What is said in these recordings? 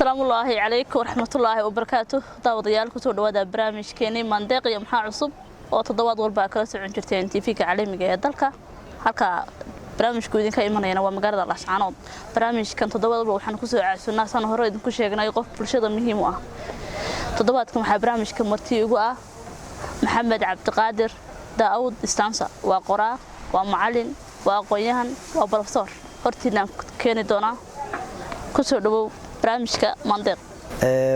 Asalaamullaahi calaykum waraxmatullaahi wabarakaatu. Daawadayaal, kusoo dhawaada barnaamijkeenii Maandeeq iyo Maxaa Cusub oo toddobaad walba kala socon jirteen TV-ga caalamiga ee dalka. Halka barnaamijku idinka imanayana waa magaalada Laascaanood. Barnaamijkan toddobaad walba waxaan kusoo caasunaa, saan hore idinku sheegnay, qof bulshada muhiim u ah. Toddobaadkan waxaa barnaamijka marti igu ah Maxamed Cabdiqaadir Daa'uud Istaansa. Waa qoraa, waa macalin, waa aqoon-yahan, waa professor. Hortiinaan keeni doonaa. Kusoo dhawow barnaamijka Maandeeq.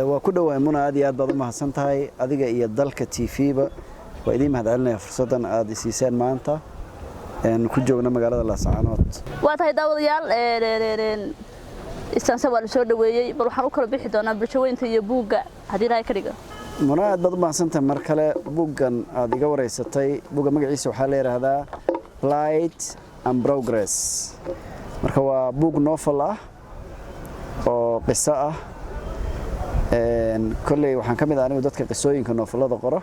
Waa ku dhowahay, Muna. Aad iyo aad baad u mahadsan tahay, adiga iyo Dalka TV-ba. Waa idiin mahad celinaya fursaddan aad isiiseen maanta ku joogna magaalada Laascaanood. Waa tahay, daawadayaal, Istaansa waa la soo dhaweeyey. Bal waxaan u kala bixi doonaa bulshaweynta iyo buugga, haddii Ilaahay ka dhigo. Muna, aad baad u mahadsantahay mar kale. Buuggan aad iga wareysatay, buugga magaciisa waxaa la yidhaahdaa Plight and Progress. Marka waa buug novel ah oo qiso ah. Kolley waxaan ka mid ah anigu dadka qisooyinka novelada qoro.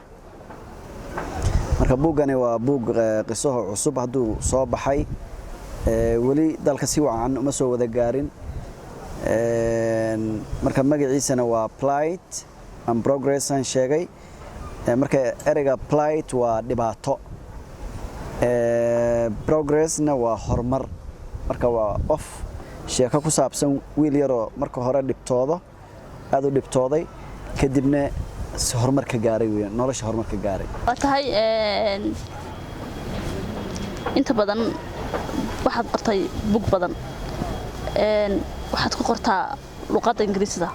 Marka buuggani waa buug qisaho cusub hadduu soo baxay, weli dalka si wacan uma soo wada gaarin. Marka magaciisana waa Plight and Progress aan sheegay. Marka ereyga plight waa dhibaato, progressna waa horumar. Marka waa qof sheeko ku saabsan wiil yaroo marka hore dhibtoodo, aada u dhibtooday, kadibna horumar ka gaaray weeyaan, nolosha horumar ka gaaray. Waa tahay. Inta badan waxaad qortay bug badan, waxaad ku qortaa luqadda Ingiriisida.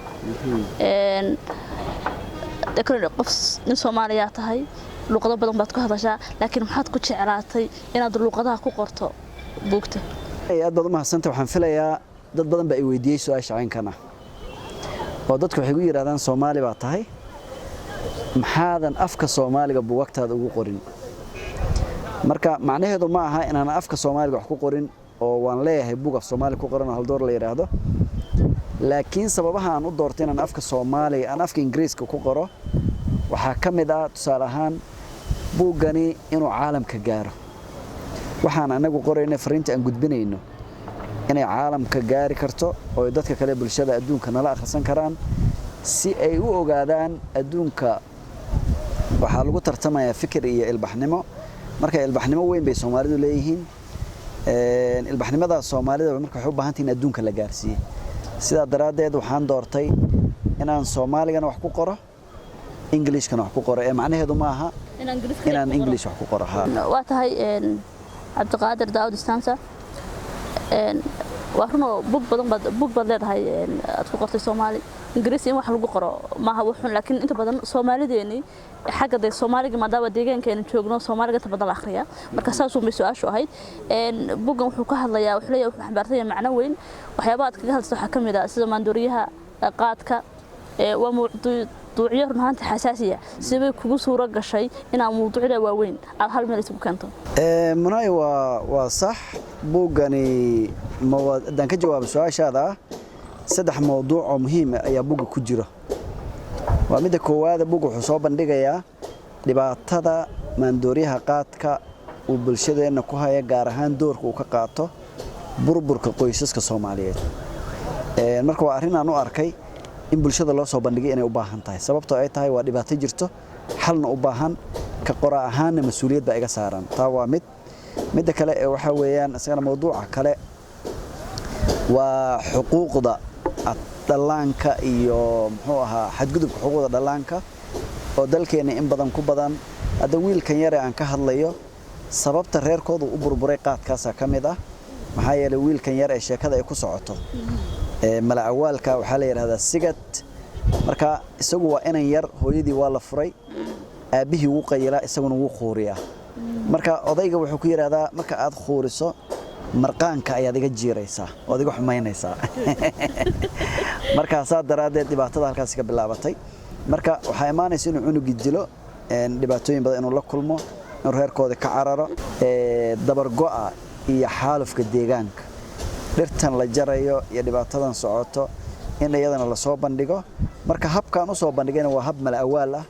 Qof nin Soomaaliyaa tahay, luqado badan baad ku hadashaa, laakiin maxaad ku jeclaatay inaad luqadaha ku qorto buugta? Aad baad u mahadsantay. Waxaan filayaa dad badan baa i weydiiyey su-aasha caynkan ah, oo dadku waxay ku yidhahdaan, "Soomaali baa tahay, maxaadan afka Soomaaliga buugagtaada ugu qorin?" Marka macnaheedu ma aha inaan afka Soomaaliga wax ku qorin, oo waan leeyahay buug af Soomaali ku qoran oo Haldoor la yidhaahdo. Laakiin sababaha aan u doortay inaan afka Soomaaliga, aan afka Ingiriiska ku qoro, waxaa ka mid ah, tusaale ahaan, buuggani inuu caalamka gaaro. Waxaan anagu qorayna, fariinta aan gudbinayno, inay caalamka gaari karto oo dadka kale, bulshada adduunka nala akhrisan karaan, si ay u ogaadaan. Adduunka waxaa lagu tartamayaa fikir iyo ilbaxnimo. Marka ilbaxnimo weyn bay Soomaalidu leeyihiin. Ilbaxnimada Soomaalida marka waxay u baahan tahay in adduunka la gaarsiiyey. Sidaa daraaddeed waxaan doortay inaan Soomaaligana wax ku qoro, Englishkana wax ku qoro, ee macnaheedu ma aha inaan English wax ku qoro. Waa tahay, Cabdiqaadir Daawud Istaansa. Waa runoo bug badan baad, bug baad leedahay aad ku qortay Soomaali, Ingiriisi. In wax lagu qoro maaha wuxun, laakiin inta badan Soomaalideenii xagga dee Soomaaliga, maadaama deegaankeenu joogno, Soomaaliga inta badan la akhriya. Marka saasuun bay su-aashu ahayd. Buggan wuxuu ka hadlayaa, wuxuu leeyahay, wuxuu xambaarsan yahay macno weyn. Waxyaabaha aad kaga hadlaysa waxaa ka mid ah sida maandooriyaha qaadka. Waa mawduucyo run ahaantii xasaasiya. Sidee kugu suuro gashay inaad mawduucyada waaweyn aad hal meel isugu keento? Munay, waa sax. Buuggani, haddaan ka jawaabo su-aashaada ah, saddex mawduuc oo muhiim ah ayaa buugga ku jira. Waa midda koowaada, buugga wuxuu soo bandhigayaa dhibaatada maandooriyaha qaadka uu bulshadeenna ku haya, gaar ahaan doorka uu ka qaato burburka qoysaska Soomaaliyeed. Marka waa arrin aan u arkay in bulshada loo soo bandhigay inay u baahan tahay, sababtoo ay tahay waa dhibaato jirto, xalna u baahan. Ka qora ahaanna mas-uuliyad baa iga saaran. Taa waa mid. Midda kale ee waxaa weeyaan isagana mawduuca kale waa xuquuqda dhallaanka iyo, muxuu ahaa, xadgudubka xuquuqda dhallaanka oo dalkeena in badan ku badan. Hadda wiilkan yare aan ka hadlayo, sababta reerkoodu u burburay qaadkaasaa ka mid ah. Maxaa yeelay, wiilkan yar ee sheekada ay ku socoto mala'awaalka waxaa la yidhahdaa Sigad. Marka isagu waa inan yar, hooyadii waa la furay, aabbihii wuu qayilaa, isaguna wuu khuuriyaa. Marka odayga wuxuu ku yidhaahdaa, "Marka aad khuuriso, marqaanka ayaad iga jiiraysaa ood iga xumaynaysaa." Markaasaa daraaddeed dhibaatada halkaasi ka bilaabatay. Marka waxaa imaanaysa inuu cunugii dilo, dhibaatooyin badan inuu la kulmo, inuu reerkooda ka cararo, dabargo'a iyo xaalufka deegaanka, dhirtan la jarayo iyo dhibaatadan socoto, in iyadana lasoo bandhigo. Marka habkaan usoo bandhigayna waa hab mala awaal ah,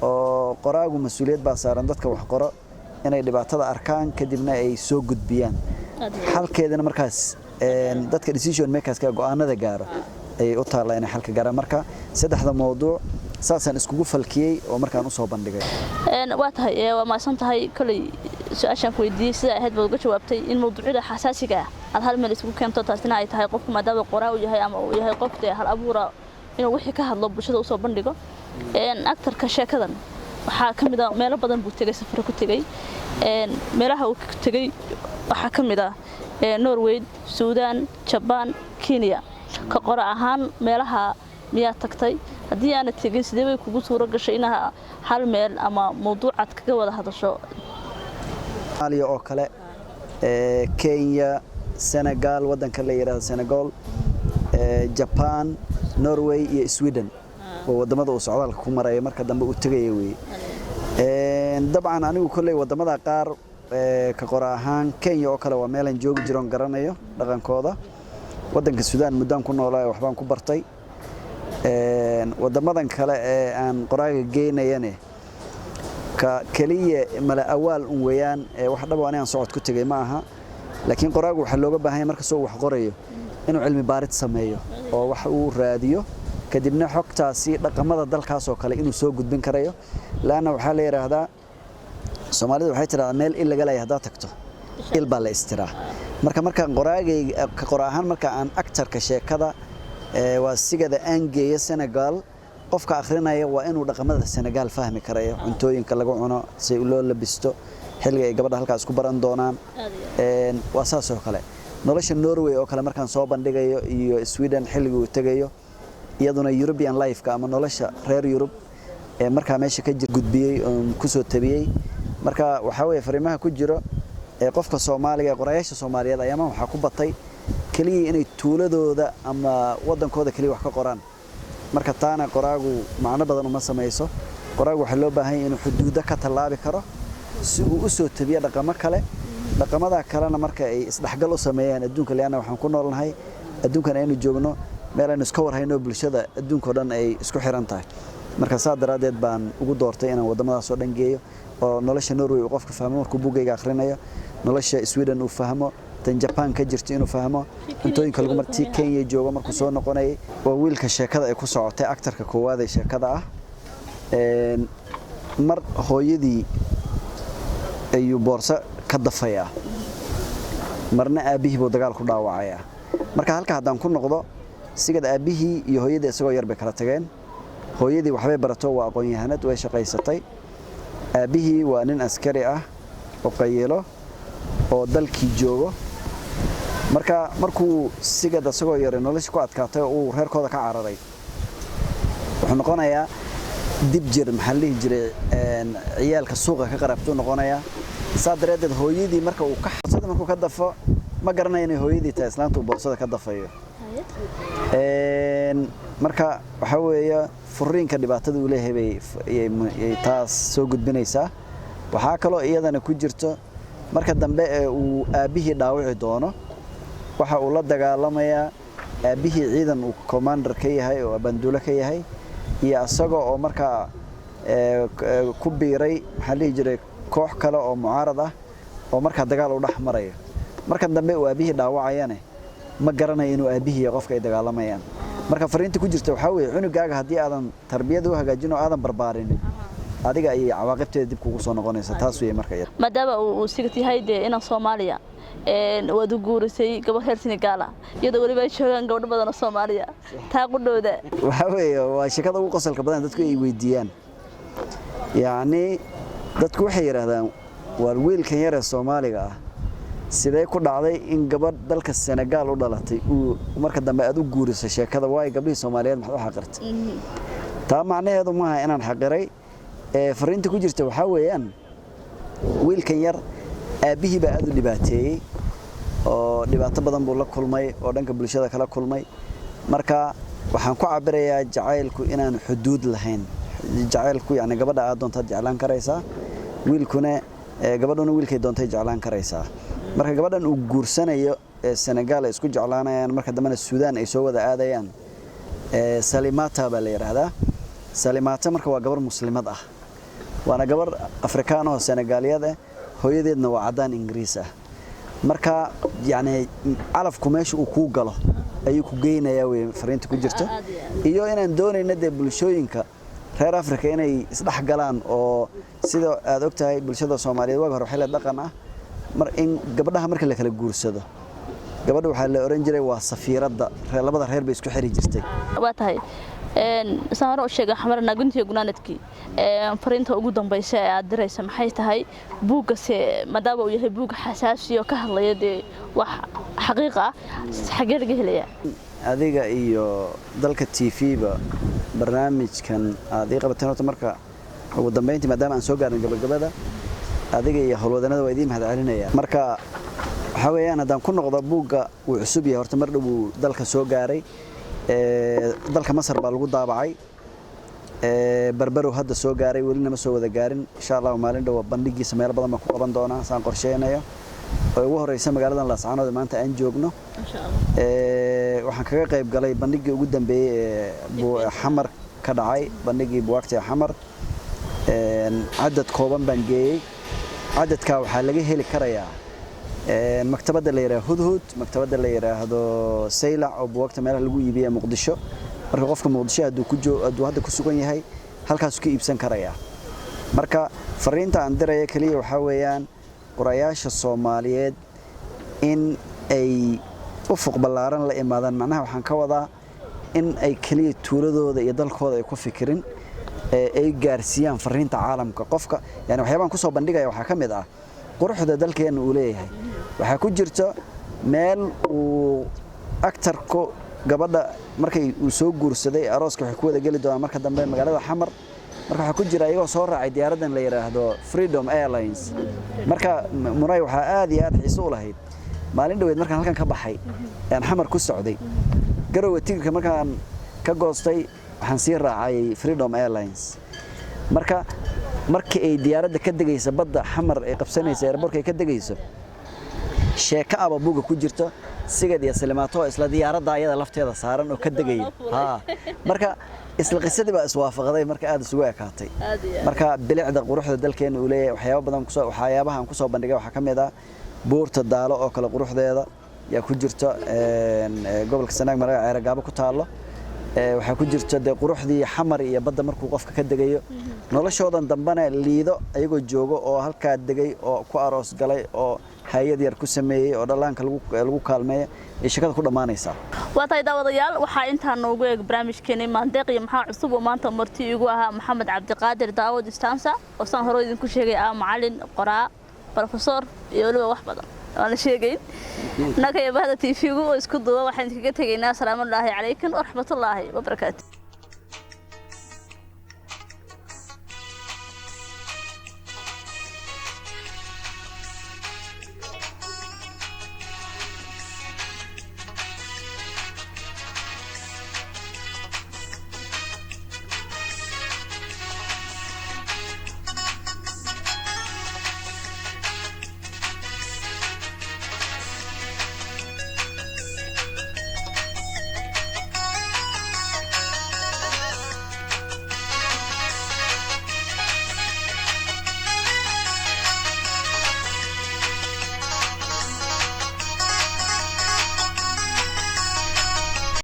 oo qoraagu mas-uuliyad baa saaran dadka wax qoro inay dhibaatada arkaan, kadibna ay soo gudbiyaan xalkeedana. Markaas dadka decision makerska, go'aanada gaaro. Ayay u taallaa inay xalka gaaraan. Marka saddexda mawduuc saasaan iskugu falkiyey oo markaan usoo bandhigay. Waa tahay, waa mahadsan tahay. Koley su-aashaan ku weydiiyey sidaa ahayd baad uga jawaabtay, in mawduucyada xasaasiga ah aad hal meel isugu keento, taasina ay tahay qofku maadaama qoraa uu yahay ama uu yahay qof dee hal abuura inuu wixii ka hadlo, bulshada usoo bandhigo. Actorka sheekadan waxaa ka mid ah meelo badan buu tegey, safaro ku tegey. Meelaha uu tegey waxaa ka mid ah Norway, Suudaan, Jabaan, Kenya. Ka qora ahaan meelaha miyaa tagtay? Haddii aanad tegin, sidee bay kugu suuro gashay inaa hal meel ama mawduucaad kaga wada hadasho? Soomaaliya oo kale, Kenya, Senegal, waddanka la yidhaahdo Senegal, Japan, Norway iyo Sweden oo wadamada uu socdaalka ku maraya marka dambe uu tegaya weeye. Dabcan anigu kolley wadamada qaar, ka qora ahaan Kenya oo kale waa meelaan joogi jiroon garanayo dhaqankooda. Waddanka Suudaan muddaan ku noolaa, waxbaan ku bartay. Wadamadan kale ee aan qoraaga geynayane ka keliya mala awaal un weeyaan, wax dhab oo anigaan socod ku tegay ma aha. Laakiin qoraagu waxaa looga baahan yahay markastoo uu wax qorayo inuu cilmi baarid sameeyo oo wax uu raadiyo, kadibna xogtaasi dhaqamada dalkaas oo kale inuu soo gudbin karayo. Laanna waxaa la yidhaahdaa, Soomaalida waxay tidhahdaa, meel il laga leeyahay haddaad tagto il baa la istiraa. Marka markaan qoraagayga ka qora ahaan, marka aan actorka sheekada waa sigada aan geeyo Senegal, qofka akhrinaya waa inuu dhaqamada Senegal fahmi karayo, cuntooyinka lagu cuno, si loo labisto, xilliga ay gabadha halkaas isku baran doonaan. Waa saas oo kale nolosha Norway oo kale markaan soo bandhigayo iyo Sweden xilligii uu tegayo, iyaduna European life-ka ama nolosha reer Yurub ee markaa meesha ka jir gudbiyey oon kusoo tabiyey. Marka waxaa weeye fariimaha ku jiro ee qofka Soomaaliga ee qorayaasha Soomaaliyeed ayaamaha waxaa ku batay keliya inay tuuladooda ama waddankooda keliya wax ka qoraan. Marka taana qoraagu macno badan uma samayso. Qoraagu waxaa loo baahan yahay inuu xuduudo ka tallaabi karo si uu u soo tabiyo dhaqamo kale, dhaqamada kalena marka ay isdhexgal u sameeyaan adduunka, lianna waxaan ku noolnahay adduunkan aynu joogno meel aynu iska warhayno, bulshada adduunka oo dhan ay isku xiran tahay. Marka saa daraaddeed baan ugu doortay inaan waddamadaas oo dhan geeyo oo nolosha Norway uu qofka fahmo markuu buugayga akhrinayo, nolosha Sweden uu fahmo, tan Japan ka jirto inuu fahmo, cuntooyinka lagu martii Kenya joogo markuu soo noqonayay. Waa wiilka sheekada ay ku socotay, actorka koowaad ee sheekada ah. Mar hooyadii ayuu boorso ka dafayaa, marna aabbihii buu dagaal ku dhaawacayaa. Marka halka haddaan ku noqdo, sigad aabbihii iyo hooyadii isagoo yar bay kala tageen. Hooyadii waxbay barato, waa aqoon-yahanad, way shaqaysatay. Aabbihii waa nin askari ah oo qayilo oo dalkii joogo. Marka markuu sigad isagoo yara nolosha ku adkaatay oo uu reerkooda ka cararay, wuxuu noqonayaa dib jir, maxaa la dhihi jiray, ciyaalka suuqa ka qarabtuu noqonayaa. Saa daraaddeed hooyadii marka uu ka boorsada markuu ka dafo, ma garanayo inay hooyadii tahay islaanta uu boorsada ka dafayo. Marka waxaa weeye furiinka dhibaatada uu leeyahay bay taas soo gudbinaysaa. Waxaa kaloo iyadana ku jirto marka dambe ee uu aabbihii dhaawici doono, waxa uu la dagaalamayaa aabbihii ciidan uu commander ka yahay oo abanduulo ka yahay iyo isaga oo markaa ku biiray, maxaa dhihi jiray, koox kale oo mucaarad ah oo markaa dagaal u dhex marayo. Markan dambe uu aabbihii dhaawacayane ma garanayo inuu aabbihii yahay qofka ay dagaalamayaan. Marka fariinta ku jirta waxaa weeye cunugaaga haddii aadan tarbiyada u hagaajin oo aadan barbaarinin, adiga ayay cawaaqibteeda dib kugu soo noqonaysa. Taas weeye marka iyada. Maadaama uu sigad yahay dee inaan Soomaaliya waad u guurisay gabadh reer Senegaala, iyadoo weliba ay joogaan gabdho badan oo Soomaaliya, taa qudhooda? Waxaa weeye waa sheekada ugu qosolka badan dadku ay weydiiyaan. Yacni dadku waxay yidhaahdaan, waar wiilkan yar ee Soomaaliga ah sidee ku dhacday in gabadh dalka Senegal u dhalatay uu marka dambe aad u guuriso sheekada? Waayo gabdhihii Soomaaliyeed maxaad u xaqirtay? Taa macnaheedu maaha inaan xaqiray. Ee fariinta ku jirta waxaa weeyaan wiilkan yar aabbihii baa aad u dhibaateeyey oo dhibaato badan buu la kulmay oo dhanka bulshada kala kulmay. Marka waxaan ku cabirayaa jacaylku inaan xuduud lahayn. Jacaylku yani gabadha aad doontaad jeclaan karaysaa, wiilkuna gabadhuna wiilkay doontay jeclaan karaysaa. Marka gabadhan uu guursanayo ee Senegal ay isku jeclaanayaan, marka dambena Suudaan ay soo wada aadayaan, Salimata baa la yidhaahdaa. Salimata marka waa gabar muslimad ah, waana gabar Afrikaan oo Senegaaliyad ah, hooyadeedna waa caddaan Ingiriis ah. Marka yacni calafku meesha uu kuu galo Ayuu ku geynayaa wey fariinta ku jirta. Aad iyo aad. Iyo inaan doonayno dee bulshooyinka reer Afrika inay isdhex galaan, oo sida aad ogtahay bulshada Soomaaliyeed waag hore waxay leedahay dhaqan ah mar in gabdhaha marka la kala guursado, gabadha waxaa la oran jiray waa safiiradda reer, labada reer bay isku xiri jirtay. Waa tahay. Saan hore u sheegay, xamar naaguntiga gunaanadkii, fariinta ugu dambaysa ee aad diraysa maxay tahay? Buuggase maadaama uu yahay buug xasaasi oo ka hadlaya dee wax xaqiiq ah, xagee laga helayaa? Adiga iyo Dalka TV-ba barnaamijkan aad ii qabateen horta marka ugu dambeyntii, maadaama aan soo gaarnay gabagabada, adiga iyo howlwadanada waa idiin mahadcelinaya. Marka waxaa weeyaan, haddaan ku noqdo buugga, wuu cusub yahay horta, mar dhow wuu dalka soo gaaray. Dalka Masar baa lagu daabacay. Barbarow hadda soo gaaray, welina ma soo wada gaarin. Insha Allah maalin dhow bandhigiisa meelo badan baan ku qaban doonaa, saan qorsheynayo, oo ugu horeysa magaaladan Laascaanood ee maanta aan joogno. Insha Allah. Waxaan kaga qayb galay bandhigii ugu dambeeyey ee Xamar ka dhacay, bandhigii buugaagta ee Xamar. Cadad kooban baan geeyey. Cadadkaa waxaa laga heli karayaa maktabadda la yidhaahdo Hudhud, maktabadda la yidhaahdo Saylac oo buugaagta meelaha lagu iibiya Muqdisho. Marka qofka Muqdisho hadduu hadda ku sugan yahay, halkaasuu ka iibsan karayaa. Marka fariinta aan diraya keliya waxaa weeyaan qorayaasha Soomaaliyeed in ay ufuq ballaaran la imaadaan. Macnaha waxaan ka wadaa in ay keliya tuuladooda iyo dalkooda ay ku fikirin ee ay gaarsiiyaan fariinta caalamka. Qofka yani waxyaabaan kusoo bandhigaya waxaa ka mid ah quruxda dalkeena uu leeyahay. Waxaa ku jirta meel uu actorku gabadha markay uu soo guursaday, arooska waxay ku wada geli doonaan marka dambe magaalada Xamar. Marka waxaa ku jira iyagoo soo raacay diyaaraddan la yidhaahdo Freedom Airlines. Marka Munay, waxaa aad iyo aad xiiso u lahayd maalin dhaweyd markaan halkan ka baxay aan Xamar ku socday, Garowe tigirka markaan ka goostay, waxaan sii raacay Freedom Airlines. Marka markii ay diyaaradda ka degaysa badda Xamar ay qabsanaysa, airportka ay ka degayso, sheeko aba buuga ku jirto, Sigad iyo Salimaato oo isla diyaaradda ayada lafteeda saaran oo ka degaya. Ha, marka isla qisadii baa iswaafaqday, marka aad isugu ekaatay. Aad iyo aad. Marka bilicda quruxda dalkeena uu leeyahay, waxyaabo badan kusoo waxyaabaha aan kusoo bandhigay waxaa ka mid ah buurta Daalo oo kale, quruxdeeda yaa ku jirta gobolka Sanaag, Maraga Ceeragaabo ku taalo. Waxaa ku jirta dee quruxdii Xamar iyo badda markuu qofka ka degayo, noloshoodan dambena Liido ayagoo joogo oo halkaa degay oo ku aroos galay oo hay-ad yar ku sameeyey oo dhallaanka lagu kaalmeeya ay shakada ku dhammaanaysaa. Waa tahay daawadayaal, waxaa intaa noogu eeg barnaamijkeeni Maandeeq iyo Maxaa Cusub, oo maanta marti igu ahaa Maxamed Cabdiqaadir Daawud Istansa, oo saan hore idinku sheegay ah macalin, qoraa, professor iyo weliba wax badan aan la sheegayn. Innaka iyo bahda TV-gu oo isku duuba waxaan idinkaga tegaynaa asalaamu calaykum waraxmatullaahi wabarakaatu.